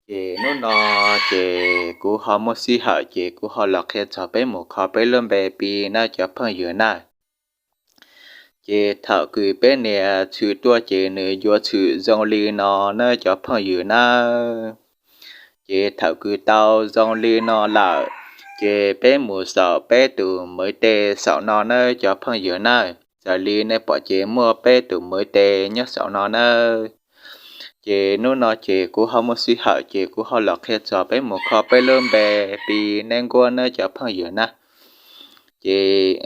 Ces hnub no ces kuv ho muaj sij hawm ces kuv ho los qhia txog peb mus kho peb lub npe Pi na cov phooj ywg na. Ces thaum kws peb nias tshwm tuaj ces nws yuav tshwm zoo li no na cov phooj ywg na. Ces thaum kws tau zoo li no lawm, ces peb mus saum peb tus maiv tes saum no na cov phooj ywg na. Raws li nej pom ces muaj peb tus maiv tes nyob saum no na. Ces hnub no ces kuv ho muaj sij hawm ces kuv ho los qhia txog peb mus kho peb lub npe Pi neb nkuab na cov phooj ywg na. Ces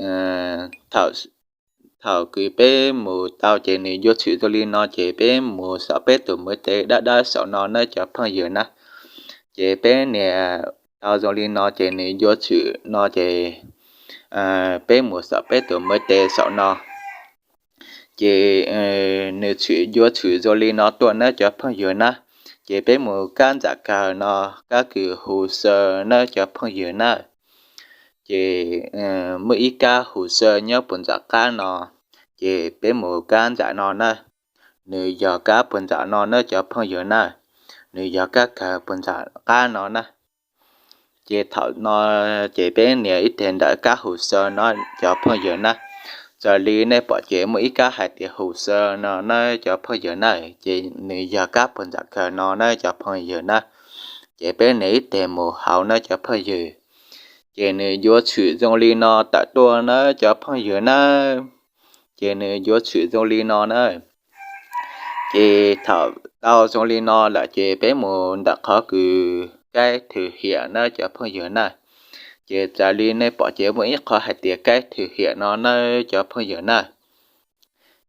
thaum kws peb mus tau ces nws yuav tshwm zoo li no ces peb mus saum peb tus maiv tes dawb dawb saum no na cov phooj ywg na. Ces peb nias tau zoo li no ces nws yuav tshwm no ces peb mus saum peb tus maiv tes saum no. Ces nws tshwm yuav tshwm zoo li no tuaj na cov phooj ywg na. Ces peb mus kab ntxam kawg no, kab kws hus saw na cov phooj ywg na. Ces muaj ib kab hus saw nyob puag ntxawm qab no, ces peb mus kab ntxam no na. Nws yog kab puag ntxawm no na cov phooj ywg na. Nws yog kab kawg puag ntxawm qab no na. Ces thaum no ces peb nias ib teg ntawm kab hus saw no cov phooj ywg na. Raws li nej pom ces muaj ib kab hais tias hus saw no na cov phooj ywg na, ces nws yog kab puag ntxawm kawg no na cov phooj ywg na. Ces peb nias ib teg mus hauv na cov phooj ywg. Ces nws yuav tshwm zoo li no tawm tuaj na cov phooj ywg na. Ces nws yuav tshwm zoo li no na. Ces thaum tau zoo li no lawm ces peb mus ntawm qhov kws kab thwm hiam na cov phooj ywg na. Ces raws li nej pom ces muaj ib qhov hais tias kab thwm hiam no na cov phooj ywg na.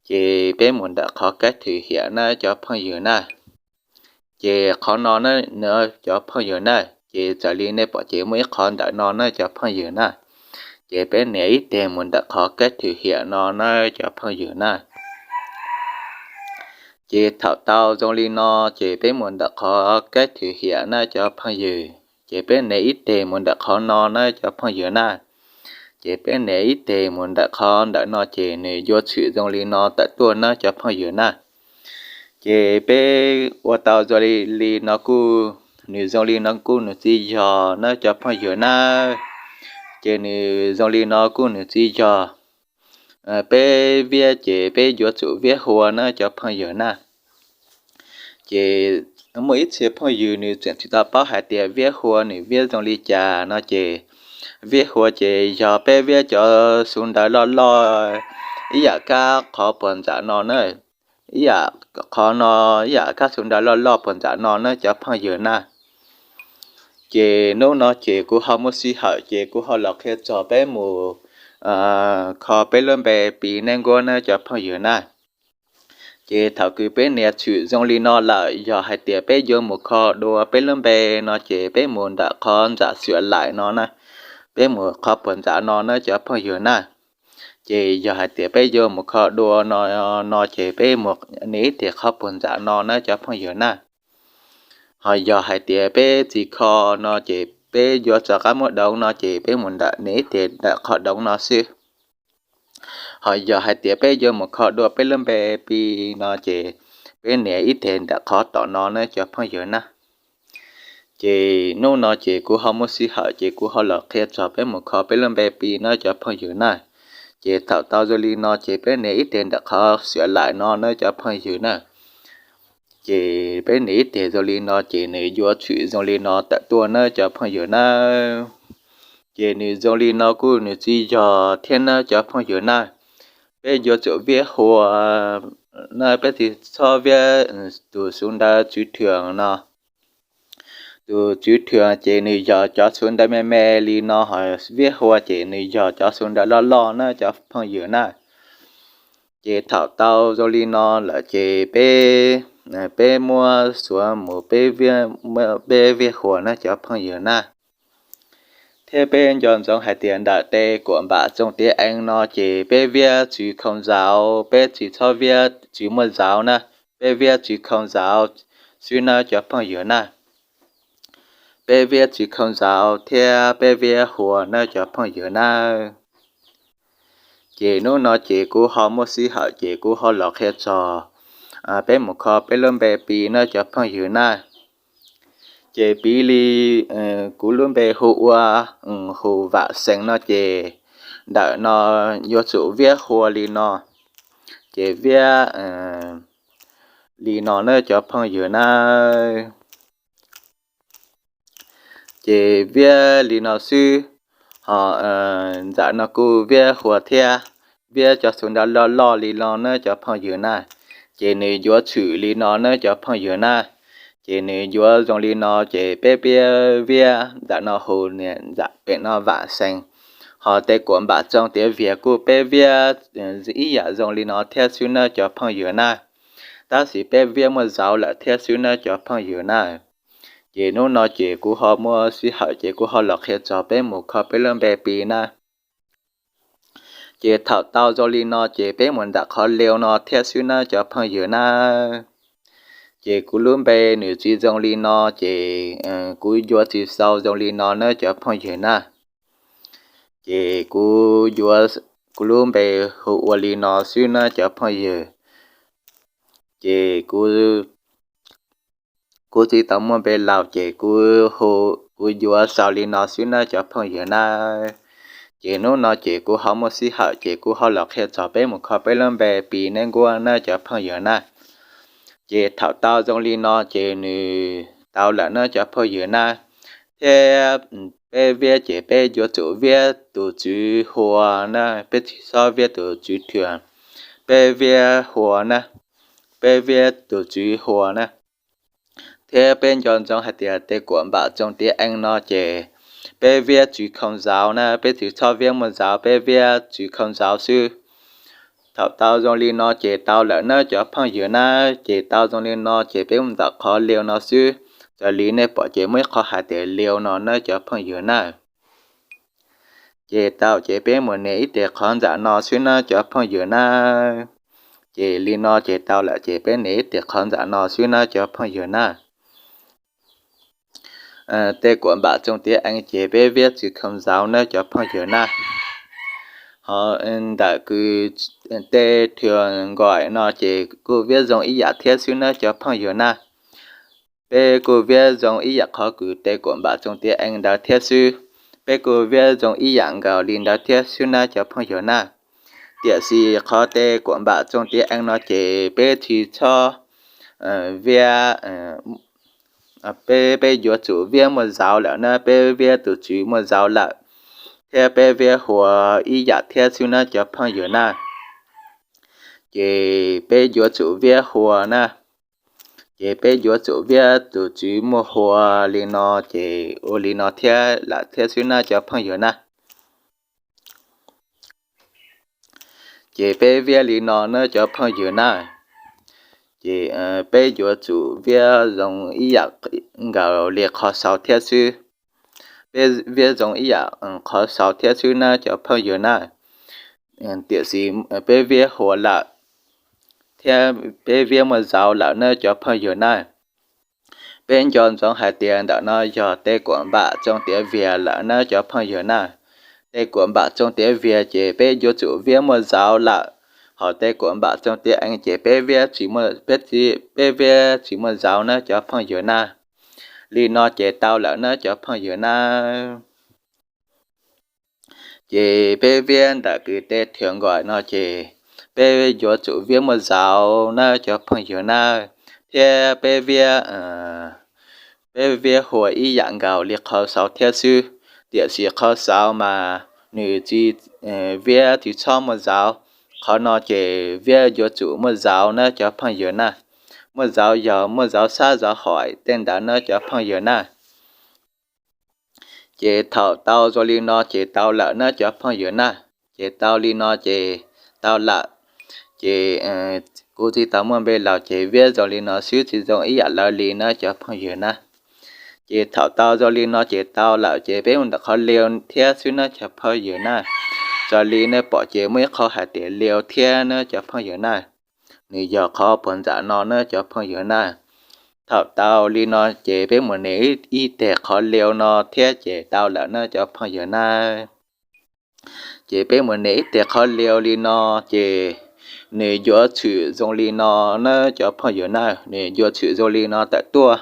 Ces peb mus ntawm qhov kab thwm hiam na cov phooj ywg na. Ces qhov no na cov phooj ywg na, ces raws li nej pom ces muaj ib qhov ntawm no na cov phooj ywg na. Ces peb nias ib teg mus ntawm qhov kab thwm hiam no na cov phooj ywg na. Ces thaum tau zoo li no, ces peb mus ntawm qhov kab thwm hiam na cov phooj ywg. Ces peb nias ib teg mus ntawm qhov no na cov phooj ywg na. Ces peb nias ib teg mus ntawm qhov ntawm no ces nws yuav tshwm zoo li no tawm tuaj na cov phooj ywg na. Ces peb ua tau zoo li no kuj, nws zoo li no kuj nws txiv yog na cov phooj ywg na. Ces nws zoo li no kuj nws txiv yog. Peb viab ces peb yuav tsum viab hua na cov phooj ywg na. Ces muaj ib txhia phooj ywg nws tseem tsis tau paub hais tias viab hua nws viab zoo li cas no ces, viab hua ces yog peb viab cov xuv ntawv loj loj ib yam kab qhov puag ntxawm no na. Ib yam qhov no, ib yam kab xuv ntawv loj loj puag ntxawm no na cov phooj ywg na. Ces hnub no ces kuv ho muaj sij hawm ces kuv ho los qhia txog peb mus kho peb lub npe Pi neb nkuab na cov phooj ywg na. Ces thaum kws peb nias tshwm zoo li no lawm, yog hais tias peb yuav mus kho dua peb lub npe no ces peb mus ntawm qhov ntxam xuam laim no na. Peb mus qhov puag ntxawm no na cov phooj ywg na. Ces yog hais tias peb yuav mus kho dua no, no ces peb mus nias ib teg qhov puag ntxawm no na cov phooj ywg na. Ho yog hais tias peb tsis kho no ces peb yuav rov qab muab doov no ces peb mus ntawm nias ib teg ntawm qhov doov no xwb. Ho yog hais tias peb yuav mus kho dua peb lub npe Pi no ces peb nias ib teg ntawm qhov tom no na cov phooj ywg na. Ces hnub no ces kuv ho muaj sij hawm ces kuv ho los qhia txog peb mus kho peb lub npe Pi na cov phooj ywg na. Ces thaum tau zoo li no ces peb nias ib teg ntawm qhov xuam laim no na cov phooj ywg na. Ces peb nias ib teg zoo li no ces nws yuav tshwm zoo li no tawm tuaj na cov phooj ywg na. Ces nws zoo li no kuj nws txiv yog thiab na cov phooj ywg na. Peb yuav tsum viab hua na, peb tsis txhob viab tus xuv ntawv tswv thwm no. Tus tswv thwm ces nws yog cov xuv ntawv me me li no, ho viab hua ces nws yog cov xuv ntawv loj loj na cov phooj ywg na. Ces thaum tau zoo li no lawm ces peb, peb muab xuav mus, peb, peb viab hua na cov phooj ywg na. Thiab peb nco ntsoov hais tias ntawm tes kuam npam txoos tiv eev no ces peb viab tswv khoo zauv, peb tsis txhob viab tswv muaj zauv na, peb viab tswv khoo zauv xwb na cov phooj ywg na. Peb viab tswv khoo zauv thiab peb viab hua na cov phooj ywg na. Ces hnub no ces kuv ho muaj sij hawm ces kuv ho los qhia txog peb mus kho peb lub npe Pi na cov phooj ywg na. Ces piv li kuv lub npe hu ua Hum Vam Xees no ces ntawm no yuav tsum Viab Hua li no. Ces Viab li no na cov phooj ywg na. Ces Viab li no xwb, ho ntawm no kuj Viab Hua thiab. Viab cov xus nta loj loj li no na cov phooj ywg na. Ces nws yuav tshwm li no na cov phooj ywg na. Ces nws yuav zoo li no ces peb Viab, Viab ntawm no hu niam ntxawm pem no Vam Xees. Ho tej kuam npam txoos tiav vias kuj peb Viab ib yam zoo li no thiab xwb na cov phooj ywg na. Tab sis peb Viab muaj zauv lawm thiab xwb na cov phooj ywg na. Ces hnub no ces kuv ho muaj sij hawm ces kuv ho los qhia txog peb mus kho peb lub npe Pi na. Ces thaum tau zoo li no ces peb mus ntawm qhov leu no thiab xwb na cov phooj ywg na. Ces kuv lub npe nws tsis zoo li no ces kuv yuav tsis xaus zoo li no na cov phooj ywg na. Ces kuv yuav, kuv lub npe hu ua li no xwb na cov phooj ywg. Ces kuv, kuv tsis tau muaj npe laus ces kuv hu, kuv yuav xaus li no xwb na cov phooj ywg na. Ces hnub no ces kuv ho muaj sij hawm ces kuv ho los qhia txog peb mus kho peb lub npe Pi Network na cov phooj ywg na. Ces thaum tau zoo li no ces nws tau lawm na cov phooj ywg na. Thiab peb Viab ces peb yuav tsum Viab tus tswv Hua na, peb tsis txhob Viab tus tswv Thwm, peb Viab Hua na, peb Viab tus tswv Hua na. Thiab peb nco ntsoov hais tias tej kuam npam txoos tiav ees no ces peb Viab tswv Khoo Zauv na, peb tsis txhob Viab muaj zauv, peb Viab tswv Khoo Zauv xwb. Thaum tau zoo li no ces tau lawm na cov phooj ywg na. Ces tau zoo li no ces peb mus ntawm qhov leu no xwb. Raws li nej pom ces muaj ib qho hais tias leu no na cov phooj ywg na. Ces tau ces peb mus nias ib tes qhov ntawm no xwb na cov phooj ywg na. Ces li no ces tau lawm ces peb nias ib tes qhov ntawm no xwb na cov phooj ywg na. Tej kuam npam txoos tiav ees ces peb Viab tswv Khoo Zauv na cov phooj ywg na. Ho ntawm kws tej Thwm Nkaim no ces kuj Viab zoo ib yam thiab xwb na cov phooj ywg na. Peb kuj Viab zoo ib yam qhov kws tej kuam npam txoos tiav ees ntawd thiab xwb. Peb kuj Viab zoo ib yam nkaus li ntawd thiab xwb na cov phooj ywg na. Tiam sis qhov tej kuam npam txoos tiav ees no ces peb tsis txhob Viab, peb, peb yuav tsum Viab muaj zauv lawm na, peb Viab tus tswv muaj zauv lawm, thiab peb Viab Hua ib yam thiab xwb na cov phooj ywg na. Ces peb yuav tsum Viab Hua na. Ces peb yuav tsum Viab tus tswv muaj Hua li no, ces ua li no thiab lawm thiab xwb na cov phooj ywg na. Ces peb Viab li no na cov phooj ywg na. Ces peb yuav tsum Viab zoo ib yam nkaus li qhov saud thiab xwb. Peb Viab zoo ib yam qhov saud thiab xwb na cov phooj ywg na. Tiam sis peb Viab Hua lawm, thiab peb Viab muaj zauv lawm na cov phooj ywg na. Peb nco ntsoov hais tias ntawm no yog tej kuam npam txoos tiav vias lawm na cov phooj ywg na. Tej kuam npam txoos tiav vias ces peb yuav tsum Viab muaj zauv lawm, hos tej kuam npam txoos tiav ees ces peb Viab tsis muaj, peb Viab tsis muaj zauv na cov phooj ywg na. Li no ces tau lawm na cov phooj ywg na. Ces peb Viab ntawm kws tej Thwm Nkaim no ces peb yuav tsum Viab muaj zauv na cov phooj ywg na, thiab peb Viab, peb Viab Hua ib yam nkaus li qhov saud thiab xwb. Tiam sis qhov saud mas nws tsis, Viab tsis txhob muaj zauv. Qhov no ces Viab yuav tsum muaj zauv na cov phooj ywg na. Muaj zauv yog muaj zauv sab zauv hauv tej ntawd na cov phooj ywg na. Ces thaum tau zoo li no ces tau lawm na cov phooj ywg na. Ces tau li no ces tau lawm. Ces kuv tsis tau muaj npe laus ces Viab zoo li no xwb, tsis zoo ib yam lawv li na cov phooj ywg na. Ces thaum tau zoo li no ces tau lawm ces peb mus ntawm qhov liu thiab xwb na cov phooj ywg na. Raws li nej pom ces muaj ib qho hais tias liu thiab na cov phooj ywg na. Nws yog qhov puag nram no na cov phooj ywg na. Thaum tau li no ces peb mus nias ib teg qhov liu no thiab ces tau lawm na cov phooj ywg na. Ces peb mus nias ib teg qhov liu li no ces nws yuav tshwm zoo li no na cov phooj ywg na, nws yuav tshwm zoo li no tawm tuaj.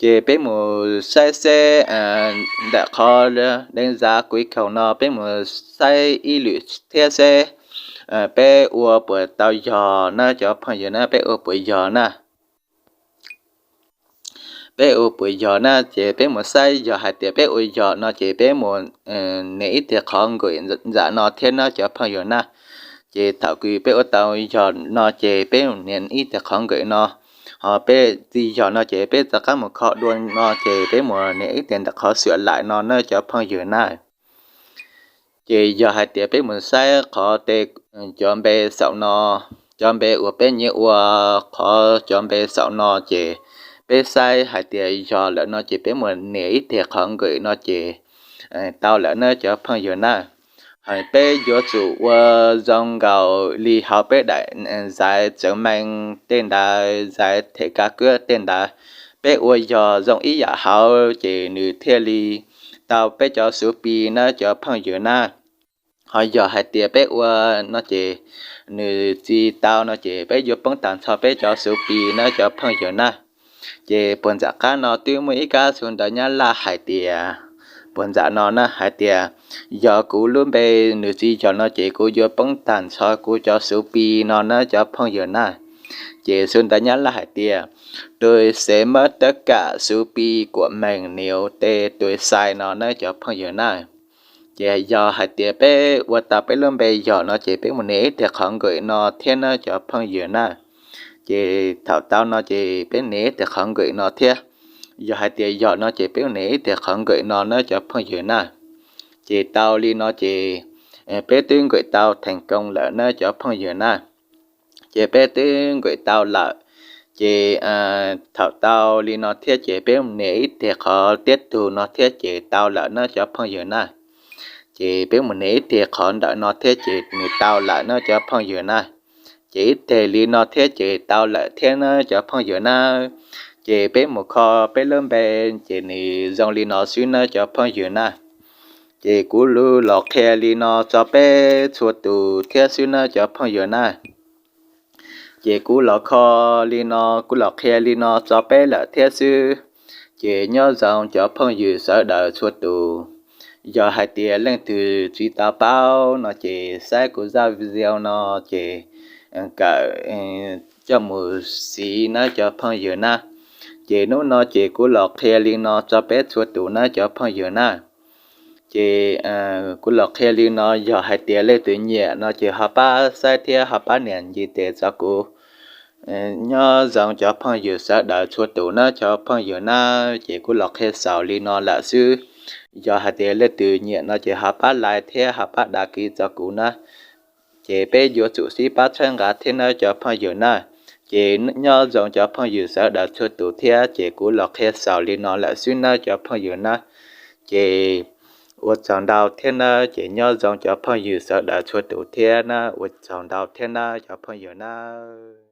Ces peb mus saib seb ntawm qhov deev zav kuv ib kaum no peb mus saib ib lwm thiab seb peb ua puas tau yog na cov phooj ywg na, peb ua puas yog na. Peb ua puas yog na, ces peb mus saib yog hais tias peb ua yog no ces peb mus nias ib teg qhov nkwm ntsam no thiab na cov phooj ywg na. Ces thaum kws peb ua tau yog no ces peb mus nias ib teg qhov nkwm no, ho peb tsis yog no ces peb rov qab mus kho dua no ces peb mus nias ib teg ntawm qhov xuam laim no na cov phooj ywg na. Ces yog hais tias peb mus saib qhov tes cov npe saum no, cov npe uas peb nyiam ua, qhov cov npe saum no ces peb saib hais tias yog lawm no ces peb mus nias ib teg qhov nkwm no ces tau lawm na cov phooj ywg na. Hais peb yuav tsum ua zoo nkaus li hauv peb daim zaiv tsev meej tej ntawd, zaiv them ka kuab tej ntawd, peb ua yog zoo ib yam hauv ces nws thiaj li tau peb cov xuv pi na cov phooj ywg na. Ho yog hais tias peb ua no ces nws tsis tau no ces peb yuav poob tag nrho peb cov xuv pi na cov phooj ywg na. Ces puag nram qab no twb muaj ib kab xu ntawv Nyab Laj hais tias, puag nram no na hais tias yog kuv lub npe nws tsis yog no ces kuv yuav poob tag nrho kuv cov xuv pi no na cov phooj ywg na. Ces xu ntawv Nyab Laj hais tias tôi sẽ mất tất cả số pi của mình nếu tên tôi sai no na cov phooj ywg na. Ces yog hais tias peb ua tau peb lub npe yog no ces peb mus nias ib teg qhov nkwm no thiab na cov phooj ywg na. Ces thaum tau no ces peb nias ib teg qhov nkwm no thiab. Yog hais tias yog no ces peb nias ib teg qhov nkwm no na cov phooj ywg na. Ces tau li no ces peb twb nkwm tau theem koo lawm na cov phooj ywg na. Ces peb twb nkwm tau lawm. Ces thaum tau li no thiab ces peb mus nias ib teg qhov tiab tug no thiab ces tau lawm na cov phooj ywg na. Ces peb mus nias ib teg qhov ntawm no thiab ces nws tau lawm na cov phooj ywg na. Ces ib teg li no thiab ces tau lawm thiab na cov phooj ywg na. Ces peb mus kho peb lub npe, ces nws zoo li no xwb na cov phooj ywg na. Ces kuv los qhia li no tso peb txhua tus thiab xwb na cov phooj ywg na. Ces kuv los kho li no, kuv los qhia li no tso peb lawm thiab xwb. Ces nyob zoo cov phooj ywg sawv daws txhua tus. Yog hais tias leej twg tsis tau paub no ces saib kuv zaj video no ces kawm coj mus siv na cov phooj ywg na. Ces hnub no ces kuv los qhia li no tso peb txhua tus na cov phooj ywg na. Ces kuv los qhia li no, yog hais tias leej twg nyiam no ces ho pab saib thiab ho pab nias ntiv tes tso kuv. Nyob zoo cov phooj ywg sawv daws txhua tus na cov phooj ywg na. Ces kuv los qhia xaus li no lawm xwb. Yog hais tias leej twg nyiam no ces ho pab like thiab ho pab đăng ký tso kuv na. Ces peb yuav tsum sib pab txhawb nqa thiab nawb cov phooj ywg na. Ces nyob zoo cov phooj ywg sawv daws txhua tus thiab, ces kuv los qhia xaus li no lawm xwb nawb cov phooj ywg na. Ces ua tsaug ntau thiab nawb, ces nyob zoo cov phooj ywg sawv daws txhua tus thiab nawb, ua tsaug ntau thiab nawb cov phooj ywg nawb.